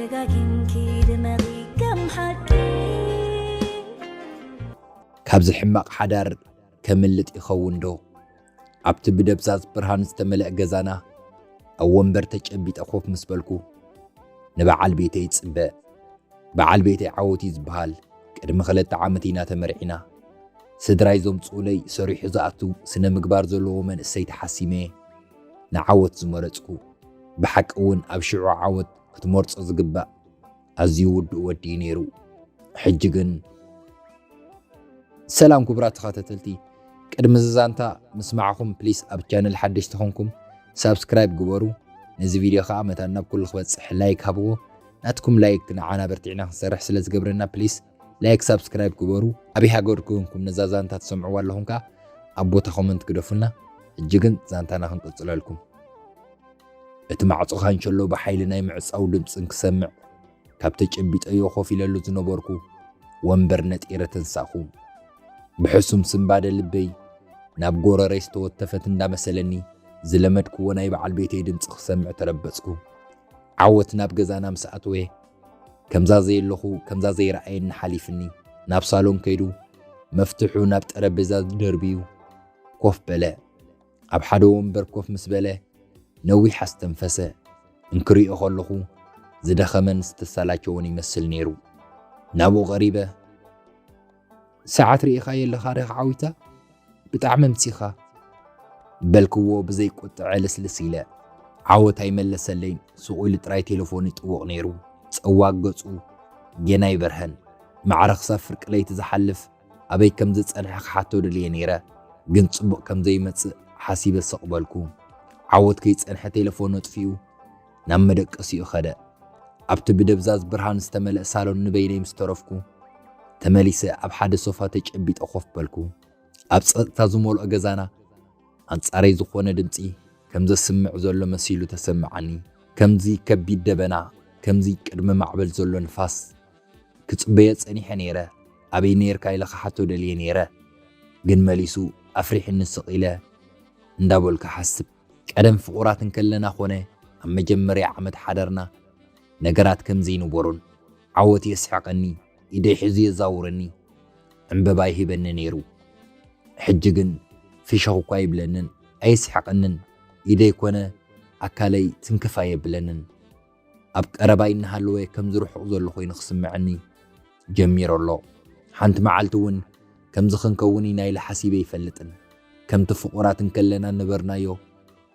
ደጋጊምኪ ድመቒ ከም ሓቂ። ካብዚ ሕማቕ ሓዳር ከምልጥ ይኸውን ዶ? ኣብቲ ብደብዛዝ ብርሃን ዝተመልአ ገዛና ኣብ ወንበር ተጨቢጠ ኮፍ ምስ በልኩ ንበዓል ቤተይ ይጽበ። በዓል ቤተይ ዓወት እዩ ዝበሃል። ቅድሚ ክልተ ዓመት ኢና ተመርዒና። ስድራይ ዘምጽኡለይ ሰሪሑ ዝኣቱ ስነ ምግባር ዘለዎ መንእሰይ ተሓሲመ ንዓወት ዝመረጽኩ። ብሓቂ እውን ኣብ ሽዑ ዓወት ክትመርጾ ዝግባእ ኣዝዩ ውዱእ ወዲ እዩ ነይሩ። ሕጂ ግን ሰላም ክቡራት ተኸታተልቲ፣ ቅድሚ እዚ ዛንታ ምስማዕኹም ፕሊስ ኣብ ቻነል ሓደሽቲ ኾንኩም ሳብስክራይብ ግበሩ። ነዚ ቪድዮ ከዓ መታን ናብ ኩሉ ክበፅሕ ላይክ ሃብዎ። ናትኩም ላይክ ንዓና በርቲዕና ክንሰርሕ ስለ ዝገብረና ፕሊስ ላይክ ሳብስክራይብ ግበሩ። ኣበይ ሃገር ኮንኩም ነዛ ዛንታ ትሰምዕዋ ኣለኹም ከዓ ኣብ ቦታ ኮመንት ግደፉልና። ሕጂ ግን ዛንታና ክንቅፅለልኩም። እቲ ማዕጾ ካንቸሎ ብሓይሊ ናይ ምዕጻው ድምጺ እንክሰምዕ ካብ ተጨቢጠዮ ኮፍ ኢለሉ ዝነበርኩ ወንበር ነጢረ ተንሳእኹ። ብሕሱም ስንባደ ልበይ ናብ ጎረረይ ዝተወተፈት እንዳመሰለኒ ዝለመድክዎ ናይ በዓል ቤተይ ድምጺ ክሰምዕ ተረበጽኩ። ዓወት ናብ ገዛና ምስ ኣተወ ከምዛ ዘየለኹ ከምዛ ዘይረኣየኒ ሓሊፍኒ ናብ ሳሎን ከይዱ መፍትሑ ናብ ጠረጴዛ ደርብዩ ኮፍ በለ። ኣብ ሓደ ወንበር ኮፍ ምስ በለ ነዊሕ ኣስተንፈሰ። እንክሪኦ ከለኹ ዝደኸመን ዝተሰላቸወን ይመስል ነይሩ። ናብኡ ቀሪበ፣ ሰዓት ርኢኻዮ ኣለኻ ዲኻ ዓዊታ? ብጣዕሚ ኣምሲኻ በልክዎ ብዘይቁጥዐ ልስልስ ኢለ። ዓወት ኣይመለሰለይን፣ ሱቕ ኢሉ ጥራይ ቴሌፎኑ ይጥውቕ ነይሩ። ጸዋግ ገጹ ጌና ይበርሀን። ማዕረ ክሳብ ፍርቂ ለይቲ ዝሓልፍ ኣበይ ከም ዝጸንሐ ክሓቶ ደልየ ነይረ፣ ግን ጽቡቕ ከም ዘይመጽእ ሓሲበ ስቕ በልኩ። ዓወት ከይጸንሐ ቴሌፎኑ ኣጥፊኡ ናብ መደቀሲኡ ኸደ። ኣብቲ ብደብዛዝ ብርሃን ዝተመልአ ሳሎን ንበይነይ ምስ ተረፍኩ፣ ተመሊሰ ኣብ ሓደ ሶፋ ተጨቢጠ ኮፍ በልኩ። ኣብ ጸጥታ ዝመልኦ ገዛና ኣንጻረይ ዝኾነ ድምጺ ከም ዘስምዕ ዘሎ መሲሉ ተሰምዓኒ። ከምዚ ከቢድ ደበና፣ ከምዚ ቅድሚ ማዕበል ዘሎ ንፋስ ክጽበዮ ጸኒሐ ነይረ። ኣበይ ነይርካ ኢለ ክሓቶ ደልየ ነይረ፣ ግን መሊሱ ኣፍሪሕኒ ስቕ ኢለ እንዳበልኩ ሓስብ። ቀደም ፍቑራት እንከለና ኾነ ኣብ መጀመርያ ዓመት ሓዳርና ነገራት ከምዚ ኣይነበሩን። ዓወት የስሕቐኒ፣ ኢደይ ሒዙ የዛውረኒ፣ ዕምበባ ይህበኒ ነይሩ። ሕጂ ግን ፍሽኽ እኳ ኣይብለንን፣ ኣየስሕቐንን፣ ኢደይ ኮነ ኣካለይ ትንክፍ ኣየብለንን። ኣብ ቀረባይ እናሃለወ ከምዚ ርሑቕ ዘሎ ኮይኑ ክስምዐኒ ጀሚሩ ኣሎ። ሓንቲ መዓልቲ እውን ከምዚ ክንከውን ኢና ኢለ ሓሲበ ኣይፈልጥን። ከምቲ ፍቑራት እንከለና ነበርናዮ፣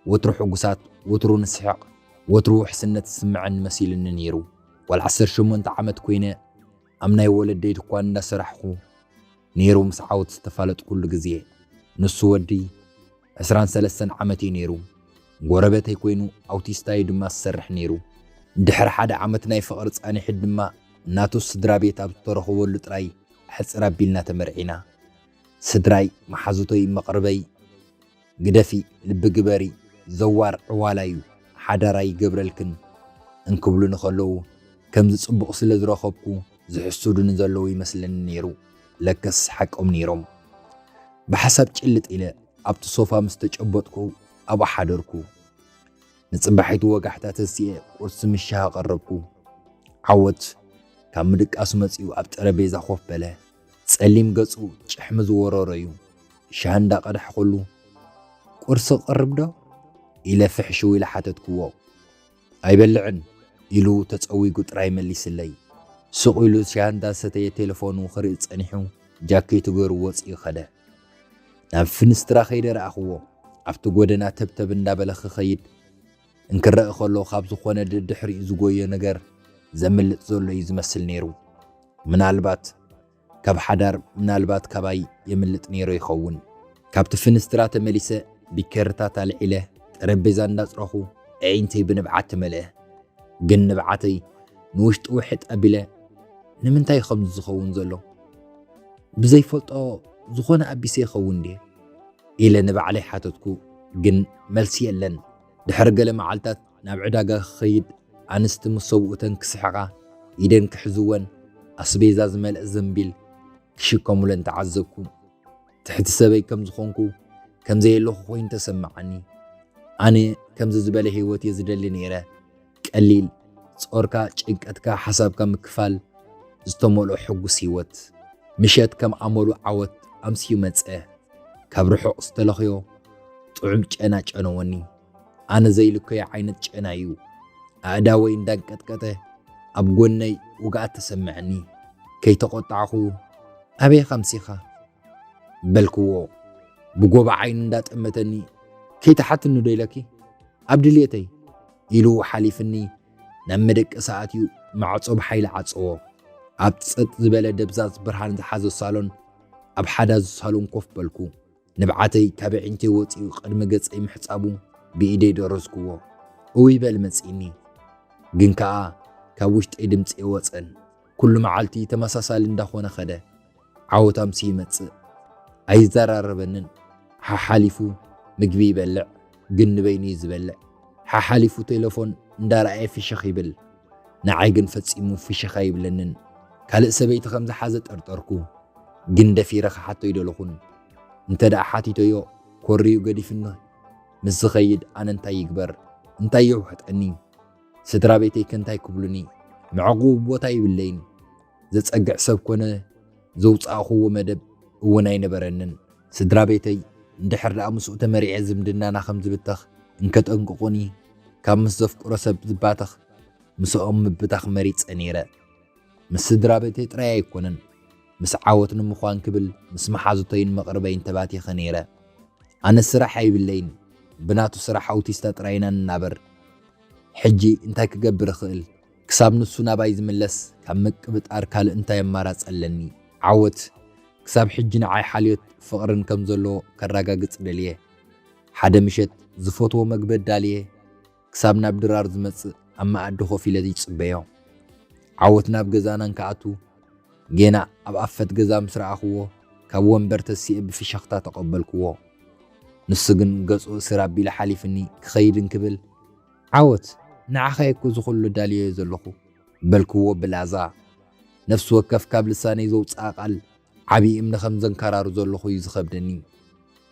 ወትሩ ሕጉሳት፣ ወትሩ ንስሕቕ፣ ወትሩ ውሕስነት ዝስምዐኒ መሲሉኒ ነይሩ። ዋላ ዓሰርተ ሸሞንተ ዓመት ኮይነ ኣብ ናይ ወለደይ ድኳን እንዳሰራሕኹ ነይሩ ምስ ዓወት ዝተፋለጥኩሉ ግዜ። ንሱ ወዲ ዕስራን ሰለስተን ዓመት እዩ ነይሩ። ጎረበተይ ኮይኑ ኣውቲስታ እዩ ድማ ዝሰርሕ ነይሩ። ድሕሪ ሓደ ዓመት ናይ ፍቕሪ ጻንሒት ድማ ናቱ ስድራ ቤት ኣብ ዝተረኸበሉ ጥራይ ሕጽር ኣቢልና ተመርዒና። ስድራይ፣ መሓዙተይ፣ መቕርበይ፣ ግደፊ፣ ልቢ ግበሪ፣ ዘዋር ዕዋላ እዩ፣ ሓዳር ኣይገብረልክን እንክብሉኒ ከለዉ ከምዚ ጽቡቕ ስለ ዝረኸብኩ ዝሕስዱኒ ዘለዉ ይመስለኒ ነይሩ። ለከስ ሓቆም ነይሮም። ብሓሳብ ጭልጥ ኢለ ኣብቲ ሶፋ ምስ ተጨበጥኩ ኣብኡ ሓደርኩ። ንጽባሒቱ ወጋሕታ ተሲኤ ቁርሲ ምስ ሻሂ ኣቐረብኩ። ዓወት ካብ ምድቃሱ መጺኡ ኣብ ጠረጴዛ ኮፍ በለ። ጸሊም ገጹ ጭሕሚ ዝወረሮ እዩ። ሻሂ እንዳቐዳሕኩሉ፣ "ቁርሲ ክቐርብ ዶ?" ኢለ ፍሕሽው ኢለ ሓተትክዎ። "ኣይበልዕን" ኢሉ ተጸዊጉ ጥራይ መሊስለይ። ስቕ ኢሉ ሻሂ እንዳሰተየ ቴለፎኑ ክርኢ ጸኒሑ ጃኬቱ ገይሩ ወጺኡ ከደ። ናብ ፍንስትራ ከይደ ረኣኽዎ። ኣብቲ ጎደና ተብተብ እንዳበለ ክኸይድ እንክረአ ከሎ ካብ ዝኾነ ደድሕሪኡ ዝጎዮ ነገር ዘምልጥ ዘሎ እዩ ዝመስል ነይሩ። ምናልባት ካብ ሓዳር፣ ምናልባት ካባይ የምልጥ ነይሩ ይኸውን። ካብቲ ፍንስትራ ተመሊሰ ቢኬርታት ኣልዒለ ጠረጴዛ እንዳጽረኹ ኣዒንተይ ብንብዓት ተመልአ። ግን ንብዓተይ ንውሽጢ ውሕጥ ኣቢለ፣ "ንምንታይ ከምዚ ዝኸውን ዘሎ? ብዘይፈልጦ ዝኾነ ኣቢሰ ይኸውን ድየ?" ኢለ ንባዕለይ ሓተትኩ። ግን መልሲ የለን። ድሕሪ ገለ መዓልታት ናብ ዕዳጋ ክኸይድ ኣንስቲ ምስ ሰብኡተን ክስሕቓ ኢደን ክሕዝወን ኣስቤዛ ዝመልአ ዘንቢል ክሽከሙለን ተዓዘብኩ። ትሕቲ ሰበይ ከም ዝኾንኩ ከም ዘየለኹ ኮይኑ ተሰማዓኒ። ኣነ ከምዚ ዝበለ ህይወት እየ ዝደሊ ነይረ። ቀሊል፣ ጾርካ፣ ጭንቀትካ፣ ሓሳብካ ምክፋል ዝተመልኦ ሕጉስ ህይወት። ምሸት ከም ኣመሉ ዓወት ኣምስዩ መጸ። ካብ ርሑቕ ዝተለኽዮ ጥዑም ጨና ጨነወኒ። ኣነ ዘይልከዮ ዓይነት ጨና እዩ። ኣእዳወይ እንዳንቀጥቀጠ ኣብ ጎነይ ውግኣት ተሰምዐኒ። ከይተቖጣዕኹ፣ "ኣበይ ኸምሲኻ?" በልክዎ። ብጎባ ዓይኑ እንዳጠመተኒ፣ "ከይትሓትኒ ዶ ኢለኪ? ኣብ ድልየተይ!" ኢሉ ሓሊፍኒ ናብ መደቀሲ ኣትዩ ማዕጾ ብሓይሊ ዓጸዎ። ኣብ ጸጥ ዝበለ ደብዛዝ ብርሃን ዝሓዞ ሳሎን፣ ኣብ ሓዳዚ ሳሎን ኮፍ በልኩ። ንብዓተይ ካብ ኣዒንተይ ወጺኡ ቅድሚ ገጸይ ምሕጻቡ ብኢደይ ደረዝክዎ። እውይ በል መጺእኒ። ግን ከኣ ካብ ውሽጠይ ድምጺ የወጸን። ኩሉ መዓልቲ ተመሳሳሊ እንዳኾነ ኸደ። ዓወት ኣምሲ ይመጽእ። ኣይዘራረበንን። ሓሓሊፉ ምግቢ ይበልዕ፣ ግን ንበይኑ እዩ ዝበልዕ። ሓሓሊፉ ቴሌፎን እንዳረኣየ ፍሽኽ ይብል። ንዓይ ግን ፈጺሙ ፍሽኽ ኣይብለንን። ካልእ ሰበይቲ ከም ዝሓዘ ጠርጠርኩ፣ ግን ደፊረ ክሓቶ ኣይደለኹን። እንተ ደኣ ሓቲተዮ፣ ኮርዩ ገዲፍኒ ምስ ዝኸይድ ኣነ እንታይ ይግበር? እንታይ የውሕጠኒ? ስድራ ቤተይ ከ እንታይ ክብሉኒ? መዕቑቢ ቦታ ይብለይን። ዘጸግዕ ሰብ ኮነ ዘውጻእኽዎ መደብ እውን ኣይነበረንን። ስድራ ቤተይ እንድሕር ደኣ ምስኡ ተመሪዐ ዝምድናና ከም ዝብተኽ እንከጠንቅቑኒ፣ ካብ ምስ ዘፍቅሮ ሰብ ዝባተኽ ምስኦም ምብታኽ መሪጸ ነይረ። ምስ ስድራ ቤተይ ጥራይ ኣይኮነን፣ ምስ ዓወት ንምዃን ክብል ምስ መሓዙተይን መቕርበይን ተባቲኸ ነይረ። ኣነ ስራሕ ኣይብለይን፣ ብናቱ ስራሕ ኣውቲስታ ጥራይ ኢና ንናበር። ሕጂ እንታይ ክገብር እኽእል? ክሳብ ንሱ ናባይ ዝምለስ ካብ ምቅብጣር ካልእ እንታይ ኣማራጺ ኣለኒ? ዓወት ክሳብ ሕጂ ንዓይ ሓልዮት ፍቕርን ከም ዘለዎ ከረጋግጽ ደልየ። ሓደ ምሸት ዝፈትዎ መግቢ ኣዳልየ፣ ክሳብ ናብ ድራር ዝመጽእ ኣብ መኣዲ ኮፍ ኢለ ይጽበዮ። ዓወት ናብ ገዛና እንክኣቱ፣ ጌና ኣብ ኣፈት ገዛ ምስ ረኣኽዎ፣ ካብ ወንበር ተሲኤ ብፍሽኽታ ተቐበልክዎ። ንሱ ግን ገጹ እስር ኣቢሉ ሓሊፍኒ ክኸይድ እንክብል፣ "ዓወት፣ ንዓኻ እየ እኮ እዚ ኩሉ ዳልየዮ ዘለኹ" በልክዎ ብላዛ። ነፍሲ ወከፍ ካብ ልሳነይ ዘውጽኣ ቃል ዓቢ እምኒ ከም ዘንከራሩ ዘለኹ እዩ ዝኸብደኒ።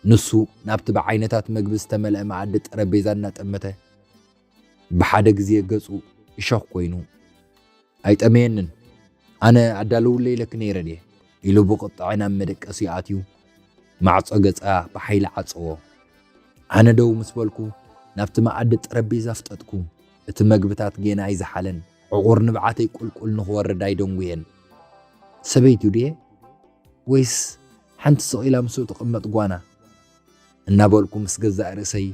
ንሱ ናብቲ ብዓይነታት መግቢ ዝተመልአ መኣዲ ጠረጴዛ እናጠመተ፣ ብሓደ ግዜ ገጹ እሾኽ ኮይኑ፣ "ኣይጠመየንን፣ ኣነ ኣዳልውለይ ኢለኪ ነይረ ድየ?" ኢሉ ብቁጥዐ ናብ መደቀሲ ኣትዩ፣ ማዕጾ ገጻ ብሓይሊ ዓጸዎ። ኣነ ደው ምስ በልኩ፣ ናብቲ መኣዲ ጠረጴዛ ኣፍጠጥኩ። እቲ መግብታት ጌና ኣይዝሓለን። ዕቑር ንብዓተይ ቁልቁል ንኽወርድ ኣይደንጉየን። ሰበይቱ ድየ? ወይስ ሓንቲ ስቕ ኢላ ምስኡ ትቕመጥ ጓና? እናበልኩ ምስ ገዛእ ርእሰይ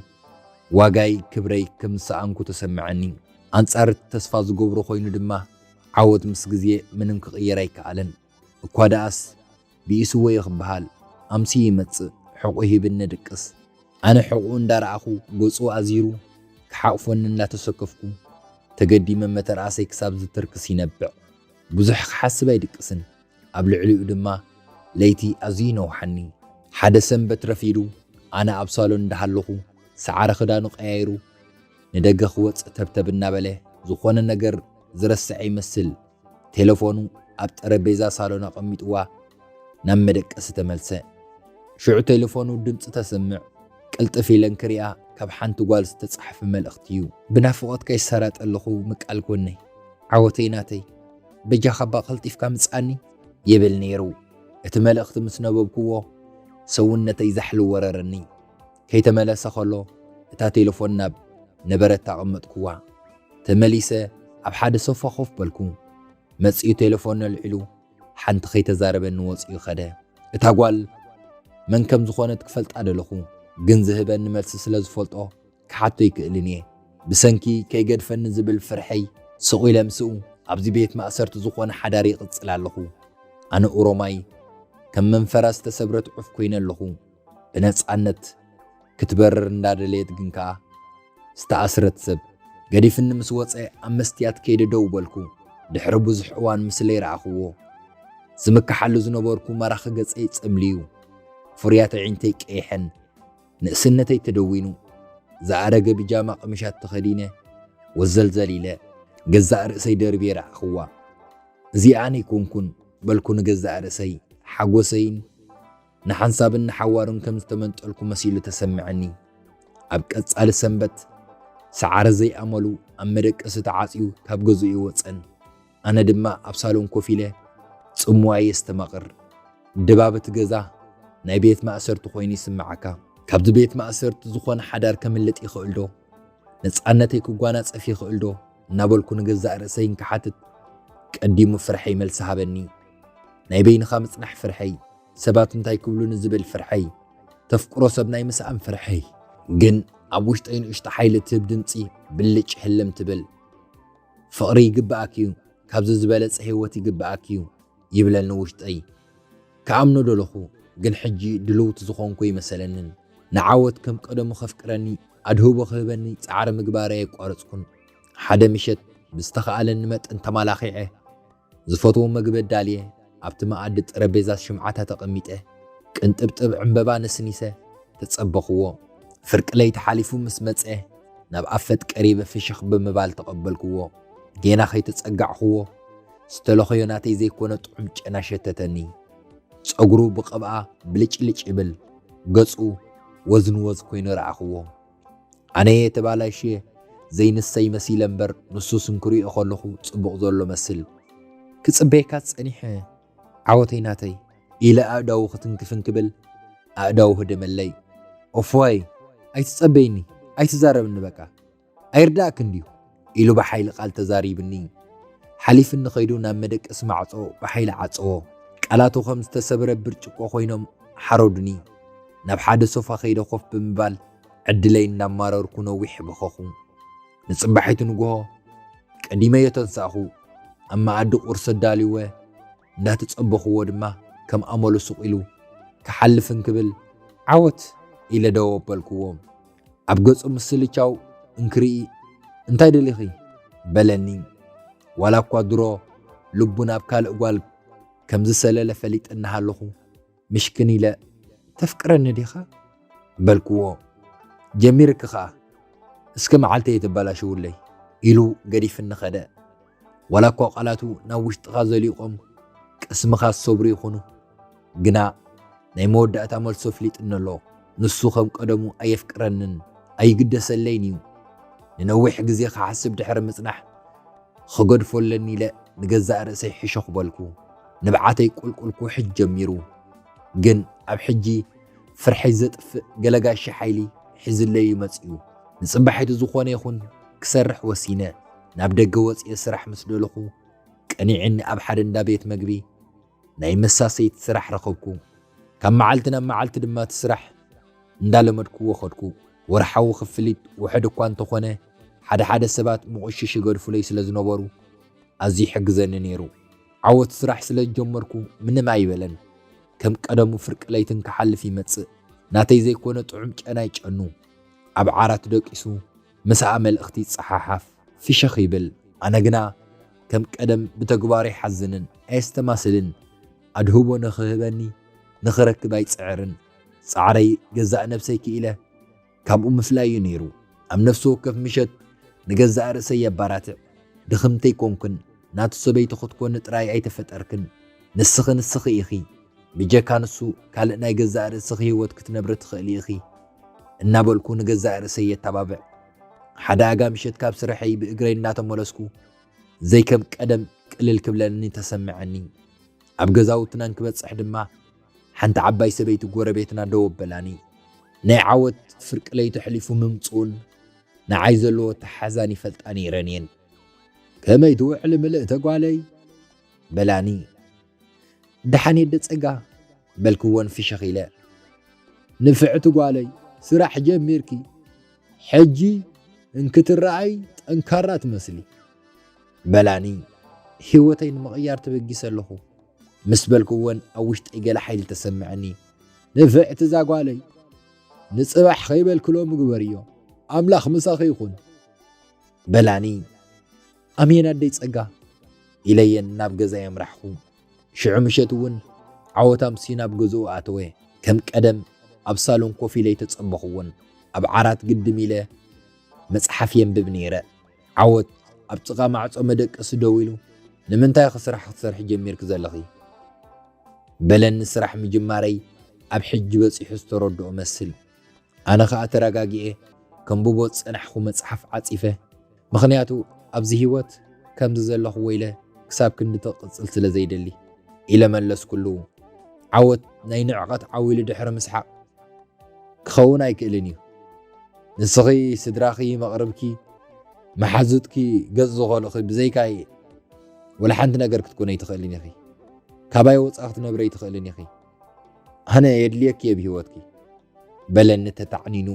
ዋጋይ ክብረይ ከም ዝሰኣንኩ ተሰምዐኒ። ኣንጻር እቲ ተስፋ ዝገብሮ ኮይኑ ድማ ዓወት ምስ ግዜ ምንም ክቕየር ኣይከኣለን። እኳ ደኣስ ብኢስዎ እዩ ክበሃል። ኣምስዩ ይመጽእ፣ ሕቑ ሂብኒ ድቅስ። ኣነ ሕቑኡ እንዳረኣኹ ገጹ ኣዚሩ ክሓቕፎኒ እናተሰከፍኩ ተገዲመ መተርኣሰይ ክሳብ ዝትርክስ ይነብዕ። ብዙሕ ክሓስብ ኣይድቅስን። ኣብ ልዕሊኡ ድማ ለይቲ ኣዝዩ ይነውሓኒ። ሓደ ሰንበት ረፊዱ ኣነ ኣብ ሳሎን እንዳሃለኹ ሰዓረ ክዳኑ ቀያይሩ ንደገ ክወጽእ ተብተብ እናበለ ዝኾነ ነገር ዝረስዐ ይመስል ቴሌፎኑ ኣብ ጠረጴዛ ሳሎን ኣቐሚጥዋ ናብ መደቀሲ ተመልሰ። ሽዑ ቴሌፎኑ ድምጺ ተስምዕ። ቅልጥፍ ኢለን ክሪኣ ካብ ሓንቲ ጓል ዝተጻሕፈ መልእኽቲ እዩ። "ብናፍቖትካ ይሰራጠ ኣለኹ ምቃል ጎነይ። ዓወተይ ናተይ፣ በጃኻ እባ ቀልጢፍካ ምጽኣኒ?" ይብል ነይሩ። እቲ መልእኽቲ ምስ ነበብክዎ ሰውነተይ ዛሕሊ ወረረኒ። ከይተመለሰ ከሎ እታ ቴሌፎን ናብ ነበረታ ኣቐመጥክዋ። ተመሊሰ ኣብ ሓደ ሶፋ ኮፍ በልኩ። መጺኡ ቴሌፎን ኣልዒሉ ሓንቲ ከይተዛረበኒ ወጺኡ ከደ። እታ ጓል መን ከም ዝኾነት ክፈልጣ ደለኹ፣ ግን ዝህበኒ መልሲ ስለ ዝፈልጦ ክሓቶ ኣይክእልን እየ። ብሰንኪ ከይገድፈኒ ዝብል ፍርሐይ ስቕ ኢለ ምስኡ ኣብዚ ቤት ማእሰርቲ ዝኾነ ሓዳር ይቕጽል ኣለኹ። ኣነ ኦሮማይ ከም መንፈራ ዝተሰብረት ዑፍ ኮይነ ኣለኹ። ብነጻነት ክትበርር እንዳደለየት ግን ከኣ ዝተኣስረት ሰብ። ገዲፍኒ ምስ ወጸ ኣብ መስትያት ከይደ ደው በልኩ። ድሕሪ ብዙሕ እዋን ምስለይ ረኣኽዎ። ዝምክሓሉ ዝነበርኩ መራኺ ገጸይ ጸምልዩ። ፍርያት ኣዒንተይ ቀይሐን። ንእስነተይ ተደዊኑ። ዝኣረገ ብጃማ ቀሚሻት ተኸዲነ ወዘልዘል ኢለ ገዛእ ርእሰይ ደርብየ ረኣኽዋ። "እዚኣ ኣነ ኣይኮንኩን" በልኩ ንገዛእ ርእሰይ። ሓጎሰይን ንሓንሳብን ንሓዋሩን ከም ዝተመንጠልኩ መሲሉ ተሰምዐኒ። ኣብ ቀጻሊ ሰንበት ሰዓረ ዘይኣመሉ ኣብ መደቀሲ ተዓጽዩ ካብ ገዝኡ ኣይወጸን። ኣነ ድማ ኣብ ሳሎን ኮፍ ኢለ ጽምዋ የስተማቕር። ድባብ እቲ ገዛ ናይ ቤት ማእሰርቲ ኮይኑ ይስምዓካ። ካብዚ ቤት ማእሰርቲ ዝኾነ ሓዳር ከምልጥ ይኽእል ዶ? ነጻነተይ ክጓናጸፍ ይኽእል ዶ? እናበልኩ ንገዛእ ርእሰይ እንክሓትት ቀዲሙ ፍርሐይ መልሲ ሃበኒ። ናይ በይንኻ ምጽናሕ ፍርሐይ፣ ሰባት እንታይ ክብሉ ንዝብል ፍርሐይ፣ ተፍቅሮ ሰብ ናይ ምስኣን ፍርሐይ። ግን ኣብ ውሽጠይ ንእሽቶ ሓይሊ እትህብ ድምጺ ብልጭ ህልም ትብል። ፍቕሪ ይግብኣኪ እዩ፣ ካብዚ ዝበለጸ ህይወት ይግብኣኪ እዩ ይብለኒ ውሽጠይ። ክኣምኖ ደለኹ፣ ግን ሕጂ ድልውቲ ዝኾንኩ ይመሰለንን። ንዓወት ከም ቀደሙ ከፍቅረኒ ኣድህቦ ክህበኒ ጻዕሪ ምግባረይ ኣየቋረጽኩን። ሓደ ምሸት ብዝተኻእለኒ መጠን ተማላኺዐ ዝፈትዎ መግቢ ኣዳልየ ኣብቲ መኣዲ ጠረጴዛ ሽምዓታት ኣቐሚጠ ቅንጥብጥብ ዕምበባ ነስኒሰ ተጸበኽዎ። ፍርቂ ለይቲ ሓሊፉ ምስ መጸ ናብ ኣፈት ቀሪበ ፍሽኽ ብምባል ተቐበልክዎ። ጌና ከይተጸጋዕኽዎ ዝተለኸዮ ናተይ ዘይኮነ ጥዑም ጨና ሸተተኒ። ጸጉሩ ብቐብኣ ብልጭልጭ ይብል፣ ገጹ ወዝንወዝ ኮይኑ ረኣኽዎ። ኣነየ ተባላሽየ ዘይንሰይ መሲለ እምበር ንሱስ እንክሪኦ ከለኹ ጽቡቕ ዘሎ መስል። ክጽበየካ ጸኒሐ ዓወተይ ናተይ ኢለ ኣእዳዉ ክትንክፍ እንክብል ኣእዳዉ ህደመለይ። ኦፍዋይ ኣይትጸበይኒ ኣይትዛረብኒ በቃ። ኣይርዳእክ እንድዩ ኢሉ ብሓይሊ ቃል ተዛሪብኒ። ሓሊፍኒ ኸይዱ ናብ መደቀሲ ማዕጾ ብሓይሊ ዓጸዎ። ቃላቱ ከም ዝተሰብረ ብርጭቆ ኮይኖም ሓረዱኒ። ናብ ሓደ ሶፋ ከይደ ኮፍ ብምባል ዕድለይ እናማረርኩ ነዊሕ በኸኹ። ንጽባሒቱ ንግሆ ቀዲመዮ ተንሳእኹ። ኣብ መኣዲ ቁርሲ ኣዳልወ እንዳተጸበኽዎ ድማ ከም ኣመሉ ሱቕ ኢሉ ክሓልፍ እንክብል ዓወት ኢለ ደው ኣበልክዎ። ኣብ ገጹ ምስልቻው እንክርኢ እንታይ ደሊኺ በለኒ። ዋላ እኳ ድሮ ልቡ ናብ ካልእ ጓል ከም ዝሰለለ ፈሊጠ እናሃለኹ ምሽክን ኢለ ተፍቅረኒ ዲኻ በልክዎ። ጀሚርኪ ኸኣ እስከ መዓልተይ የተበላሽውለይ ኢሉ ገዲፍኒ ኸደ። ዋላ እኳ ቃላቱ ናብ ውሽጥኻ ዘሊቖም ቅስምኻ ዝሰብሩ ይኹኑ፣ ግና ናይ መወዳእታ መልሱ ኣፍሊጥኒ ኣሎ። ንሱ ከም ቀደሙ ኣየፍቅረንን ኣይግደሰለይን እዩ። ንነዊሕ ግዜ ክሓስብ ድሕሪ ምጽናሕ፣ ክገድፎ ኣለኒ ኢለ ንገዛእ ርእሰይ ሕሸኹ በልኩ። ንብዓተይ ቁልቁል ክውሕድ ጀሚሩ። ግን ኣብ ሕጂ ፍርሐይ ዘጥፍእ ገለ ጋሻ ሓይሊ ሒዝለይ እዩ መጺኡ። ንጽባሒቱ ዝኾነ ይኹን ክሰርሕ ወሲነ። ናብ ደገ ወጺኤ ስራሕ ምስ ደለኹ፣ ቀኒዕኒ ኣብ ሓደ እንዳ ቤት መግቢ ናይ መሳሰይቲ ስራሕ ረኸብኩ። ካብ መዓልቲ ናብ መዓልቲ ድማ እቲ ስራሕ እንዳለመድክዎ ኸድኩ። ወርሓዊ ክፍሊት ውሑድ እኳ እንተኾነ፣ ሓደ ሓደ ሰባት ምቑሽሽ ይገድፉለይ ስለ ዝነበሩ ኣዝዩ ይሕግዘኒ ነይሩ። ዓወት ስራሕ ስለ ዝጀመርኩ ምንም ኣይበለን። ከም ቀደሙ ፍርቂ ለይትን ክሓልፍ ይመጽእ። ናተይ ዘይኮነ ጥዑም ጨና ይጨኑ። ኣብ ዓራት ደቂሱ ምሳኣ መልእኽቲ ይጸሓሓፍ፣ ፍሽኽ ይብል። ኣነ ግና ከም ቀደም ብተግባሩ ይሓዝንን ኣየስተማስልን። ኣድህቦ ንኽህበኒ ንኽረክብ ኣይጽዕርን። ጻዕረይ ገዛእ ነብሰይ ክኢለ ካብኡ ምፍላይ እዩ ነይሩ። ኣብ ነፍሲ ወከፍ ምሸት ንገዛእ ርእሰይ የባራትዕ። ድኽምቲ ኣይኮንክን፣ ናቱ ሰበይቲ ክትኮኒ ጥራይ ኣይተፈጠርክን። ንስኺ ንስኺ ኢኺ። ብጀካ ንሱ ካልእ ናይ ገዛእ ርእስኺ ህይወት ክትነብሪ ትኽእሊ ኢኺ እናበልኩ ንገዛእ ርእሰይ የተባብዕ። ሓደ ኣጋ ምሸት ካብ ስርሐይ ብእግረይ እናተመለስኩ ዘይከም ቀደም ቅልል ክብለኒ ተሰምዐኒ። ኣብ ገዛውትና እንክበጽሕ ድማ ሓንቲ ዓባይ ሰበይቲ ጎረቤትና ደው ኣበላኒ። ናይ ዓወት ፍርቂ ለይቲ ኣሕሊፉ ምምጽኡን ንዓይ ዘለዎ ኣተሓሕዛን ይፈልጣ ነይረን እየን። "ከመይ ትውዕሊ ምልእተ ጓለይ?" በላኒ። "ደሓን የደ ጸጋ?" በልክወን ፍሽኽ ኢለ። "ንፍዕቲ ጓለይ፣ ስራሕ ጀሚርኪ? ሕጂ እንክትረኣይ ጠንካራ ትመስሊ" በላኒ። ህይወተይ ንምቕያር ተበጊሰ ኣለኹ ምስ በልክወን ኣብ ውሽጠይ ገለ ሓይሊ ተሰምዐኒ። "ንፍዕቲ እዛ ጓለይ፣ ንጽባሕ ከይበልኪ ሎሚ ግበርዮ፣ ኣምላኽ ምሳኺ ይኹን" በላኒ። "ኣሜን ኣደይ ጸጋ" ኢለየን ናብ ገዛይ ኣምራሕኩ። ሽዑ ምሸት እውን ዓወት ኣምስዩ ናብ ገዝኡ ኣተወ። ከም ቀደም ኣብ ሳሎን ኮፍ ኢለ ኣይተጸበኽዎን። ኣብ ዓራት ግድም ኢለ መጽሓፍ የንብብ ነይረ። ዓወት ኣብ ጥቓ ማዕጾ መደቀሲ ደው ኢሉ፣ "ንምንታይ ኢኺ ስራሕ ክትሰርሒ ጀሚርኪ ዘለኺ?" በለኒ። ስራሕ ምጅማረይ ኣብ ሕጂ በጺሑ ዝተረድኦ መስል። ኣነ ኸኣ ተረጋጊኤ ከንብቦ ዝጸናሕኩ መጽሓፍ ዓጺፈ፣ ምኽንያቱ ኣብዚ ህይወት ከምዚ ዘለኹዎ ኢለ ክሳብ ክንዲ ትቕጽል ስለ ዘይደሊ ኢለ መለስኩሉ። ዓወት ናይ ንዕቐት ዓው ኢሉ ድሕሪ ምስሓቕ ክኸውን ኣይክእልን እዩ። ንስኺ፣ ስድራኺ፣ መቕርብኪ፣ መሓዙትኪ፣ ገጽ ዝኾኑኺ ብዘይካይ ወላ ሓንቲ ነገር ክትኮኒ ኣይትኽእልን ኢኺ። ካባይ ወጻኢ ክትነብሪ ኣይትኽእልን ኢኺ። ኣነ የድልየኪ እየ ብህይወትኪ በለኒ ተታዕኒኑ።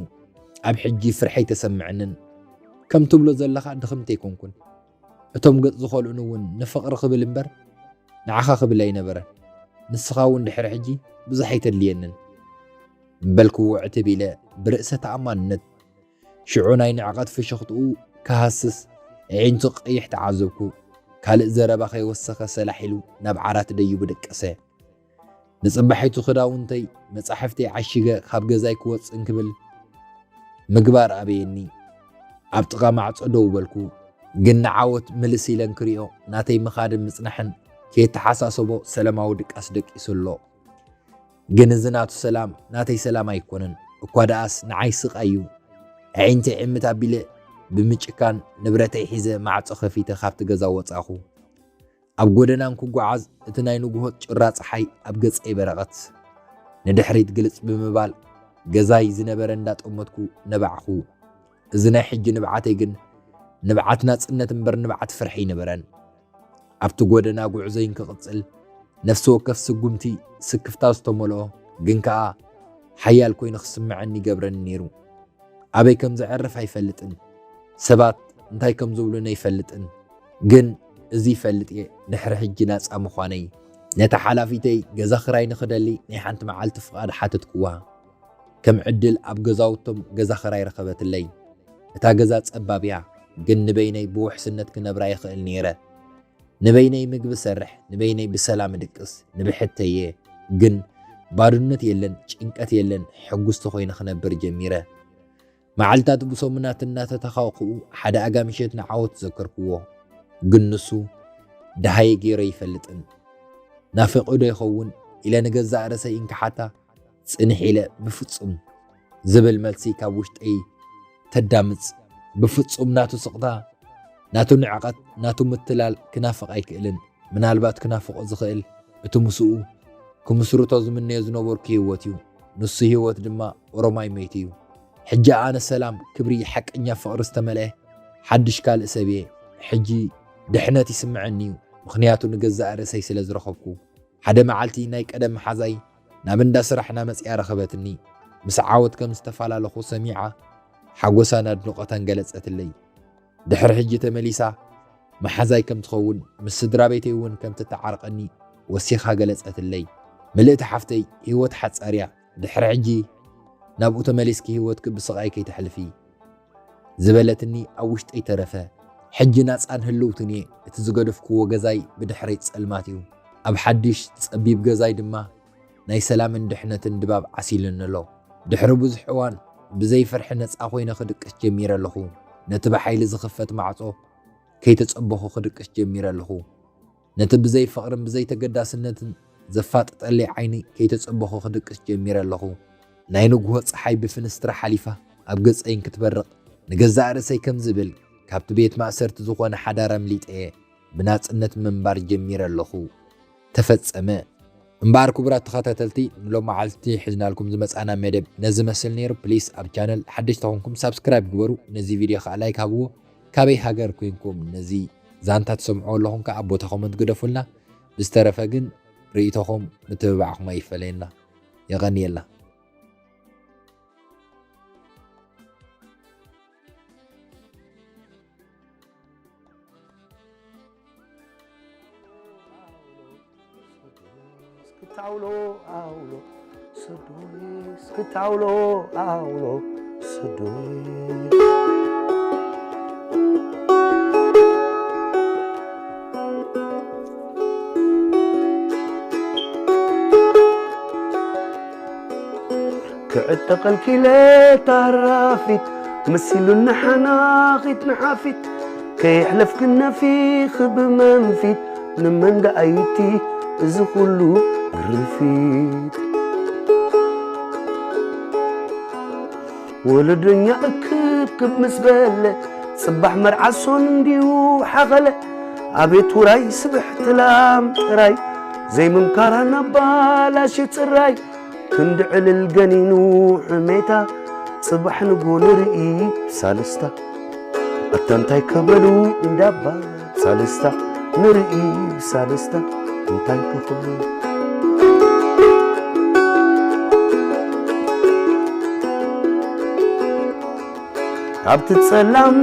ኣብ ሕጂ ፍርሒ ኣይተሰምዐንን። ከም ትብሎ ዘለኻ ድኽምቲ ኣይኮንኩን። እቶም ገጽ ዝኸልኡኒ እውን ንፍቕሪ ክብል እምበር ንዓኻ ክብል ኣይነበረን። ንስኻ እውን ድሕሪ ሕጂ ብዙሕ ኣይተድልየንን በልክዎ ዕትብ ኢለ ብርእሰ ተኣማንነት። ሽዑ ናይ ንዕቐት ፍሽኽትኡ ክሃስስ ኣዒንቱ ክቐይሕ ተዓዘብኩ። ካልእ ዘረባ ከይወሰኸ ሰላሕ ኢሉ ናብ ዓራት ደይቡ ደቀሰ። ንጽባሒቱ ክዳውንተይ መጻሕፍተይ ዓሺገ ካብ ገዛይ ክወጽእ እንክብል ምግባር ኣበየኒ። ኣብ ጥቓ ማዕጾ ደው በልኩ። ግን ንዓወት ምልስ ኢለ እንክሪኦ ናተይ ምኻድን ምጽናሕን ከየተሓሳሰቦ ሰላማዊ ድቃስ ደቂሱ ኣሎ። ግን እዚ ናቱ ሰላም ናተይ ሰላም ኣይኮነን። እኳ ደኣስ ንዓይ ስቓይ እዩ። ኣዒንተይ ዕምት ኣቢለ ብምጭካን ንብረተይ ሒዘ ማዕጾ ከፊተ ካብቲ ገዛ ወጻኹ። ኣብ ጎደና እንክጓዓዝ እቲ ናይ ንግሆ ጭራ ጸሓይ ኣብ ገጸይ በረቐት። ንድሕሪት ግልጽ ብምባል ገዛይ ዝነበረ እንዳጠመትኩ ነባዕኹ። እዚ ናይ ሕጂ ንብዓተይ ግን ንብዓት ናጽነት እምበር ንብዓት ፍርሒ ኣይነበረን። ኣብቲ ጎደና ጉዕዞይ እንክቕጽል ነፍሲ ወከፍ ስጉምቲ ስክፍታ ዝተመልኦ ግን ከኣ ሓያል ኮይኑ ክስምዐኒ ይገብረኒ ነይሩ። ኣበይ ከም ዘዕርፍ ኣይፈልጥን። ሰባት እንታይ ከም ዝብሉኒ ኣይፈልጥን። ግን እዚ ይፈልጥ እየ፣ ድሕሪ ሕጂ ናጻ ምዃነይ። ነታ ሓላፊተይ ገዛ ክራይ ንኽደሊ ናይ ሓንቲ መዓልቲ ፍቓድ ሓተትክዋ። ከም ዕድል ኣብ ገዛውቶም ገዛ ክራይ ረኸበትለይ። እታ ገዛ ጸባብ እያ፣ ግን ንበይነይ ብውሕስነት ክነብራ ይኽእል ነይረ። ንበይነይ ምግቢ ሰርሕ፣ ንበይነይ ብሰላም እድቅስ፣ ንብሕተይ እየ። ግን ባርነት የለን፣ ጭንቀት የለን፣ ሕጉስቲ ኮይነ ክነብር ጀሚረ። መዓልታት ብሰሙናት እናተተኻኽኡ ሓደ ኣጋ ምሸት ንዓወት ዘከርክዎ። ግን ንሱ ደሃየ ገይረ ይፈልጥን። ናፊቑ ዶ ይኸውን ኢለ ንገዛእ ርእሰይ እንክሓታ ጽንሕ ኢለ ብፍጹም ዝብል መልሲ ካብ ውሽጠይ ተዳምጽ። ብፍጹም ናቱ ስቕታ፣ ናቱ ንዕቐት፣ ናቱ ምትላል ክናፍቕ ኣይክእልን። ምናልባት ክናፍቖ ዝኽእል እቲ ምስኡ ክምስርቶ ዝምነዮ ዝነበርኩ ህይወት እዩ። ንሱ ህይወት ድማ ኦሮማይ መይቱ እዩ። ሕጂ ኣነ ሰላም፣ ክብሪ፣ ሓቀኛ ፍቕሪ ዝተመልአ ሓድሽ ካልእ ሰብ እየ። ሕጂ ድሕነት ይስምዐኒ እዩ፣ ምኽንያቱ ንገዛእ ርእሰይ ስለ ዝረኸብኩ። ሓደ መዓልቲ ናይ ቀደም መሓዛይ ናብ እንዳ ስራሕና መጺኣ ረኸበትኒ። ምስ ዓወት ከም ዝተፈላለኹ ሰሚዓ ሓጎሳን ኣድንቖታን ገለጸትለይ። ድሕሪ ሕጂ ተመሊሳ መሓዛይ ከም ትኸውን፣ ምስ ስድራ ቤተይ እውን ከም ትተዓርቐኒ ወሲኻ ገለጸትለይ። ምልእቲ ሓፍተይ፣ ህይወት ሓጻር እያ። ድሕሪ ሕጂ ናብኡ ተመሊስኪ ህይወትኪ ብስቓይ ከይተሕልፊ ዝበለትኒ ኣብ ውሽጠይ ተረፈ። ሕጂ ናጻን ህልውትን እየ። እቲ ዝገደፍክዎ ገዛይ ብድሕረይ ጸልማት እዩ። ኣብ ሓድሽ ጸቢብ ገዛይ ድማ ናይ ሰላምን ድሕነትን ድባብ ዓሲሉኒ ኣሎ። ድሕሪ ብዙሕ እዋን ብዘይ ፍርሒ ነጻ ኮይነ ክድቅስ ጀሚረ ኣለኹ። ነቲ ብሓይሊ ዝኽፈት ማዕጾ ከይተጸበኹ ክድቅስ ጀሚረ ኣለኹ። ነቲ ብዘይ ፍቕርን ብዘይ ተገዳስነትን ዘፋጥጠለይ ዓይኒ ከይተጸበኹ ክድቅስ ጀሚረ ኣለኹ። ናይ ንግሆ ጸሓይ ብፍንስትራ ሓሊፋ ኣብ ገጸይ እንክትበርቕ፣ ንገዛእ ርእሰይ ከም ዝብል ካብቲ ቤት ማእሰርቲ ዝኾነ ሓዳር ኣምሊጠ እየ ብናጽነት ምንባር ጀሚረ ኣለኹ። ተፈጸመ። እምበኣር ክቡራት ተኸታተልቲ፣ ንሎሚ መዓልቲ ሒዝናልኩም ዝመጻና መደብ ነዚ መስል ነይሩ። ፕሊስ ኣብ ቻነል ሓደሽቲ ተኾንኩም ሳብስክራይብ ግበሩ፣ ነዚ ቪድዮ ከኣ ላይክ ሃብዎ። ካበይ ሃገር ኮይንኩም ነዚ ዛንታ ትሰምዕዎ ኣለኹም ከኣ ኣብ ቦታ ኮመንት ግደፉልና። ብዝተረፈ ግን ርእይቶኹም ምትብባዕኹም ኣይፈለየና። የቐንየልና። እስክታውሎ ኣውሎ ሰዶይ፣ እስክታውሎ ኣውሎ ሰዶይ። ክዕጠቐልኪ ኢለ ታራፊት መሲሉኒ ሓናኺት ንሓፊት ከየሕለፍክን ነፊኺ ብመንፊት ንመን ደኣይቲ እዚ ኩሉ ግርፊት ወለዶኛ እክብክብ ምስ በለ ጽባሕ መርዓ ሶን እንዲዩ ሓኸለ፣ ኣቤት ውራይ ስብሕቲ ላም ጥራይ፣ ዘይምምካራ ናብ ባላሽ ጽራይ፣ ክንዲ ዕልል ገኒኑ ሕሜታ፣ ጽባሕ ንጎ ንርኢ ብሳልስታ። ኣታ እንታይ ከበሉ እንዳባ ብሳልስታ፣ ንርኢ ብሳልስታ፣ እንታይ ከኽብሉ። ካብቲ ጸላም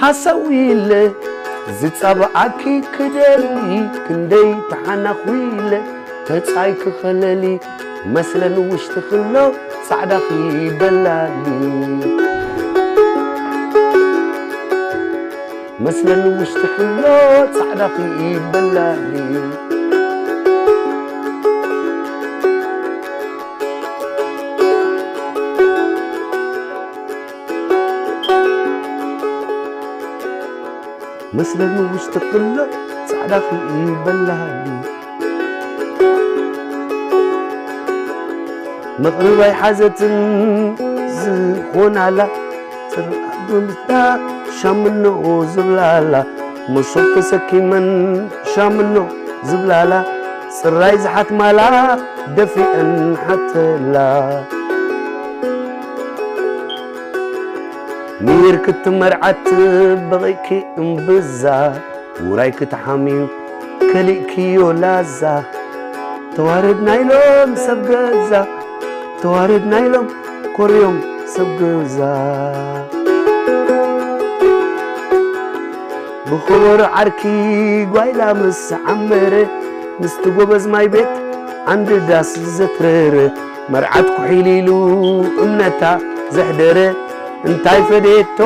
ሃሳዊ ኢለ ዝጻብዓኪ ክደሊ፣ ክንደይ ተሓናኹ ኢለ ተጻይ ክኸለሊ፣ መስለን ውሽጢ ክሎ ጻዕዳኺ በላሊ። መስለን ውሽጢ ክሎ ጻዕዳኺ በላሊ። መስለኒ ውሽጢ ክሎ ጻዕዳ ክርኢ በላሃሊ። መቕርብ ኣይሓዘትን ዝኾናላ፣ ጽርዓት ብምስታ ሻምኖ ዝብላላ፣ መሶብ ተሰኪመን ሻምኖ ዝብላላ፣ ጽራይ ዝሓትማላ ደፊአን ሓተላ። ሚር ክትመርዓት በቒዕኪ እምብዛ፣ ውራይ ክትሓምዩ ከሊእክዮ ላዛ። ተዋረድና ኢሎም ሰብ ገዛ፣ ተዋረድና ኢሎም ኮርዮም ሰብ ገዛ። ብኸበሮ ዓርኪ ጓይላ ምስ ዓመረ፣ ምስቲ ጎበዝ ማይ ቤት ዓንዲ ዳስ ዘትረረ፣ መርዓት ኩሒል ኢሉ እምነታ ዘሕደረ፣ እንታይ ፈደየቶ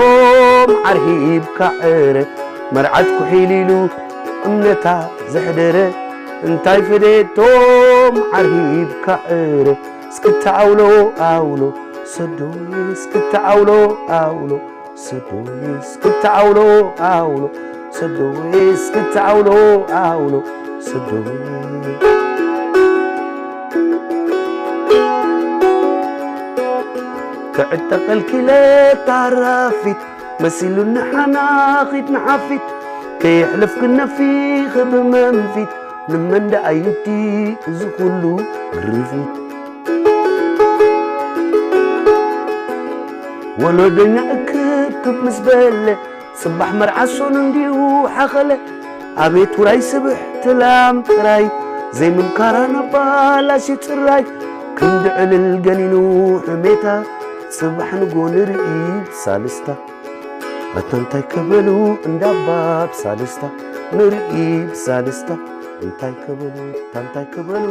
መዓር ሂብካ ዕረ። መርዓት ኩሒል ኢሉ እምነታ ዘሕደረ፣ እንታይ ፈደየቶ መዓር ሂብካ ዕረ። እስክታ ኣውሎ ኣውሎ ሰዶይ፣ እስክታ ኣውሎ ኣውሎ ሰዶይ፣ እስክታ ኣውሎ ኣውሎ ሰዶይ፣ እስክታ ኣውሎ ኣውሎ ሰዶይ። ክዕጠቐልኪ ኢለ ታራፊት፣ መሲሉኒ ሓናኺት ንሓፊት፣ ከየሕለፍኪ ነፊኺ ብመንፊት፣ ንመን ደኣ እዩ እቲ እዚ ኩሉ ግርፊት? ወለዶኛ እክብክብ ምስ በለ፣ ጽባሕ መርዓ ሶን እንዲዩ ሓኸለ። ኣቤት ውራይ ስብሕቲ ላም ጥራይ፣ ዘይምምካራ ናብ ባላሽ ጽራይ፣ ክንዲ ዕልል ገኒኑ ሕሜታ፣ ጽባሕ ንጎ ንርኢ ብሳልስታ። ኣታ እንታይ ከበሉ እንዳባ ብሳልስታ፣ ንርኢ ብሳልስታ። እንታይ ከበሉ፣ ኣታ እንታይ ከበሉ፣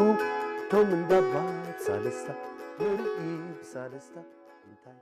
ቶም እንዳባ ብሳልስታ፣ ንርኢ ብሳልስታ። እንታይ